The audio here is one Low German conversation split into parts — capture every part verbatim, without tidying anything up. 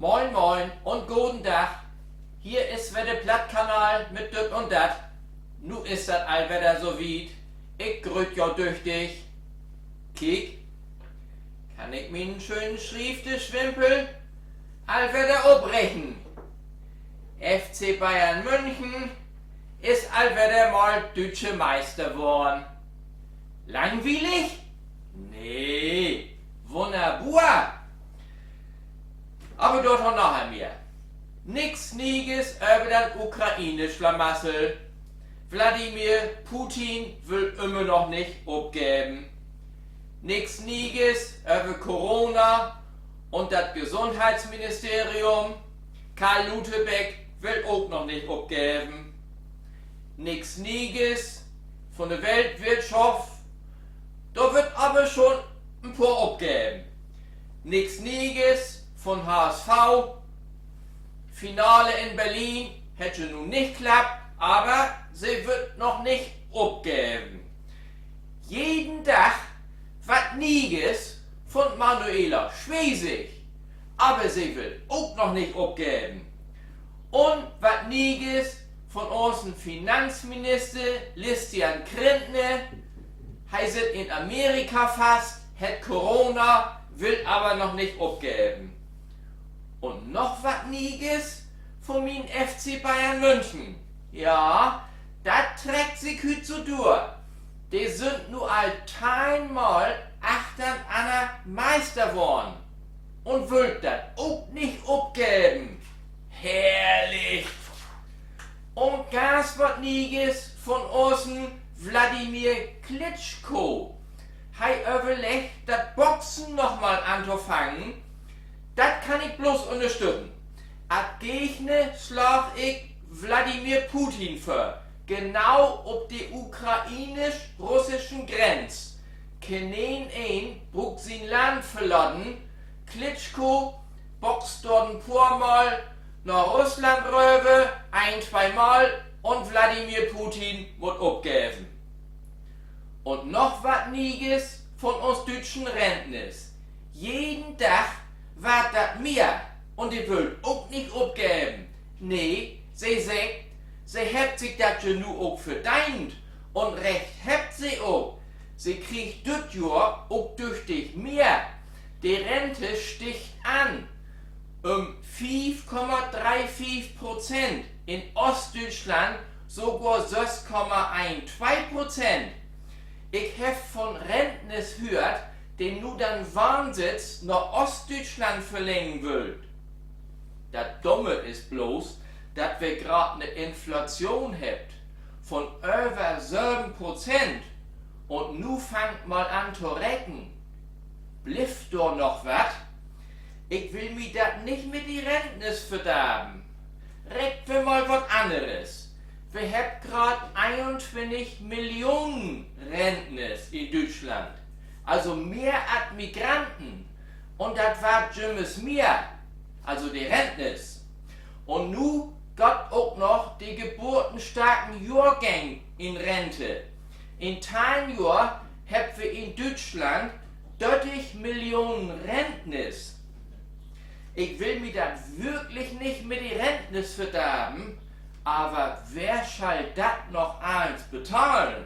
Moin, moin un goden Dag. Hier is wedder de Plattkanal mit Düt un Dat. Nu is dat al wedder so wiet. Ik gröt jo düchtig. Kiek, kann ik mien schönen Schrievdischwimpel al wedder opregen. F C Bayern München is al wedder mal düütsche Meister worrn. Langwielig? Nee, wunnerbor. Aver dorto naher mehr. Nix Nee'es över dat Ukraine-Schlamassel. Wladimir Putin will ümmer noch nich opgeven. Nix Nee'es över Corona un dat Gesundheitsministerium. Karl Lauterbach will ok noch nich opgeven. Nix Nee'es von de Weltwirtschaft. Dor wüllt aver schon en poor opgeven. Nix Nee'es von H S V. Finale in Berlin hett ja nu nich klappt, aver se wüllt noch nich opgeven. Jeden Dag wat Nee'es von Manuela Schwesig, aver se will ok noch nich opgeven. Un wat Nee'es von unsen Finanzminister Christian Lindner. He sitt in Amerika fast, hett Corona, will aver noch nich opgeven. Un noch wat Nee'es von mien F C Bayern München. Ja, dat treckt sik hüüt so dör. De sünd nu al teihn Mal achternanner Meister worrn un wüllt dat ok nich opgeven. Herrlich! Un ganz wat Nee'es von unsen Wladimir Klitschko. He överleggt, dat Boxen noch mal antofangen. Dat kann ik bloots ünnerstütten. As Gegner slaag ik Wladimir Putin vör, genau op de ukrainisch-russischen Grenz. Keeneen bruukt sien Land verlaten. Klitschko boxt dor en poor Mal na Russland röver, een, twee Mal, un Wladimir Putin mutt opgeven. Un noch wat Nee'es von uns düütschen Rentners. Jeden Dag warrt dat mehr un de wüllt ok nich opgeven. Nee, se seggt, se hebbt sik dat ja nu ok verdeent. Un Recht hebbt se ok. Se kriegt düt Johr ok düchtig mehr. De Rente stiggt an üm fief Komma dree fief Prozent, in Ostdüütschland sogor söss Komma een twee Prozent. Ik heff von Rentners höört, de nu den Wahnsitz na Ostdüütschland verleggen wüllt. Dat Dumme is bloots, dat wi graad 'ne Inflation hebbt von över söven Prozent. Un nu fangt mal an to reken. Blifft dor noch wat? Ik will mi dat nich mit de Rentners verdarven. Rekent wi mal wat anneres. Wi hebbt graad eenuntwintig Millionen Rentners in Düütschland. Also mehr as Migranten. Un dat warrt jümmers mehr. Also de Rentners. Un nu gaht ok noch de geburtenstarken Johrgäng in Rente. In teihn Johr hebbt wi in Düütschland dörtig Millionen Rentners. Ik will mi dat würklich nich mit de Rentners verdarven, aver wer schall dat noch allens betahlen?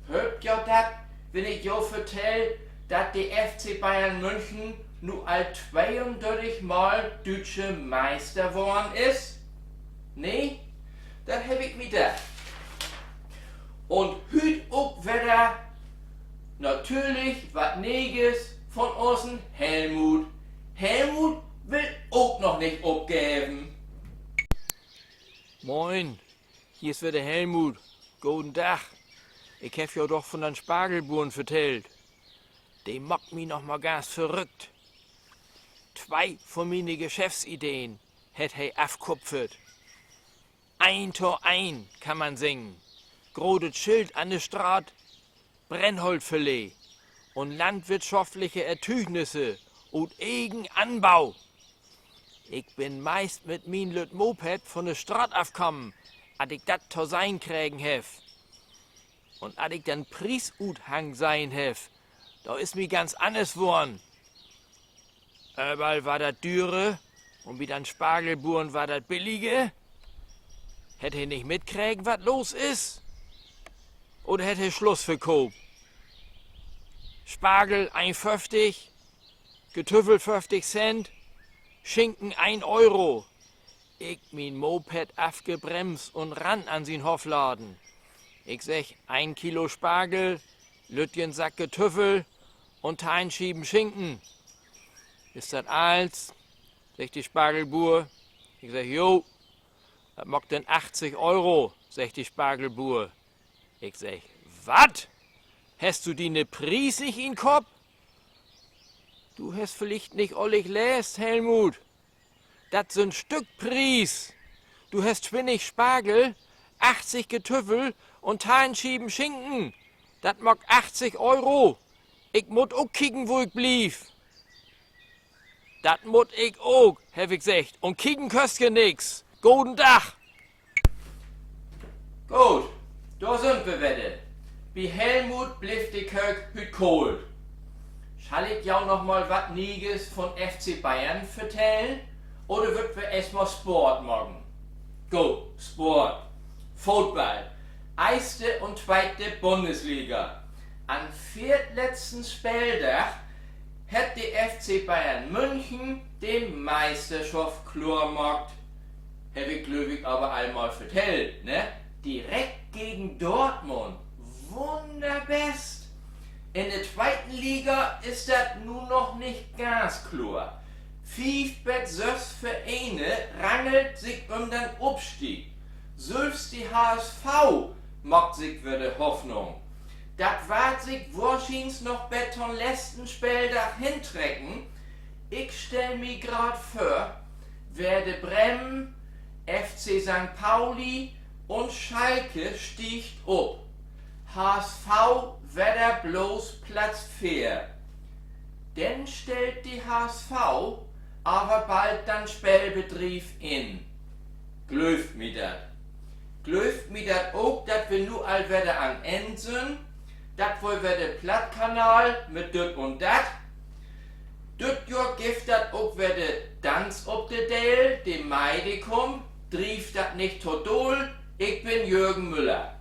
Helpt jo dat, wenn ik jo vertell, dat de F C Bayern München nu al tweeundörtig Mal düütsche Meister worrn is? Nee, dat heff ik mi dacht. Un hüüt ok wedder natürlich wat Nee'es von unsen Helmut. Helmut will ok noch nich opgeven. Moin, hier is wedder Helmut. Goden Dag. Ik heff jo doch von den Spargelbuurn vertellt. De maakt mi noch mal ganz verrückt. Twee von miene Geschäftsideen hett he afkupfert. Een to een, kann man seggen. Grotet Schild an de Straat: Brennholtverleih un landwirtschaftliche Ertügnisse ut egen Anbau. Ik bün meist mit mien lütt Moped von de Straat afkamen, as ik dat to sehn kregen heff. Un as ik den Priesuthang sehn heff, dor is mi ganz anners worrn. Överall warrt dat dürer Un bi den Spargelburen weer dat billiger? Hett he nich mitkregen, wat los is? Oder hett he Sluss verkoopt? Spargel een föfftig, Getüffel föfftig Cent, Schinken een Euro. Ik mien Moped afgebremst un ran an sien Hofladen. Ik segg: Een Kilo Spargel, lüttjen Sack Getüffel un teihn Schieven Schinken. Is dat allens?, seggt de Spargelbuur. Ik segg: Jo. Dat maakt denn achtzig Euro, seggt de Spargelbuur. Ik segg: Wat? Hest du diene Pries nich in Kopp? Du hest villicht nich ollig leest, Helmut. Dat sünd Stückpries. Du hest twintig Spargel, achtzig Getüffel un teihn Schieven Schinken. Dat maakt achtzig Euro. Ik mutt ok kieken, wo ik bliev. Dat mutt ik ok, heff ik seggt. Un kieken köst ja nix. Goden Dag. Goot, dor sünd wi wedder. Bi Helmut blifft de Köök hüüt koolt. Schall ik jo noch mal wat Nee'es von F C Bayern vertellen? Oder wüllt wi eerst mal Sport maken? Goot, Sport. Football. Eerste un tweete Bundesliga. An'n veertletzten Speeldag hett de F C Bayern München de Meisterschaft kloor maakt. Heff ik, glööv ik, aver al mal vertellt, ne? Direkt gegen Dortmund. Wunnerbest. In de tweete Liga is dat nu noch nich ganz kloor. Fief bet söss Verene rangelt sik üm den Opstieg. Sülvst de H S V maakt sik wedder Hoffnung. Dat warrt sik wohrschiens noch bet to'n letzten Speeldag hentrecken. Ik stell mi graad vör: Werder Bremen, F C Sankt Pauli un Schalke stiegt op. H S V wedder blots Platz veer. Denn stellt de H S V aver bald den Speelbedriev in. Glöövt mi dat. Glöövt mi dat ok, dat wi nu al wedder an't Enn sünd. Dat weer wedder de Plattkanal mit Düt un Dat. Düt Johr gifft dat ok wedder Danz op de Deel, de Mai, de kummt. Drievt dat nich to dull. Ik bün Jürgen Müller.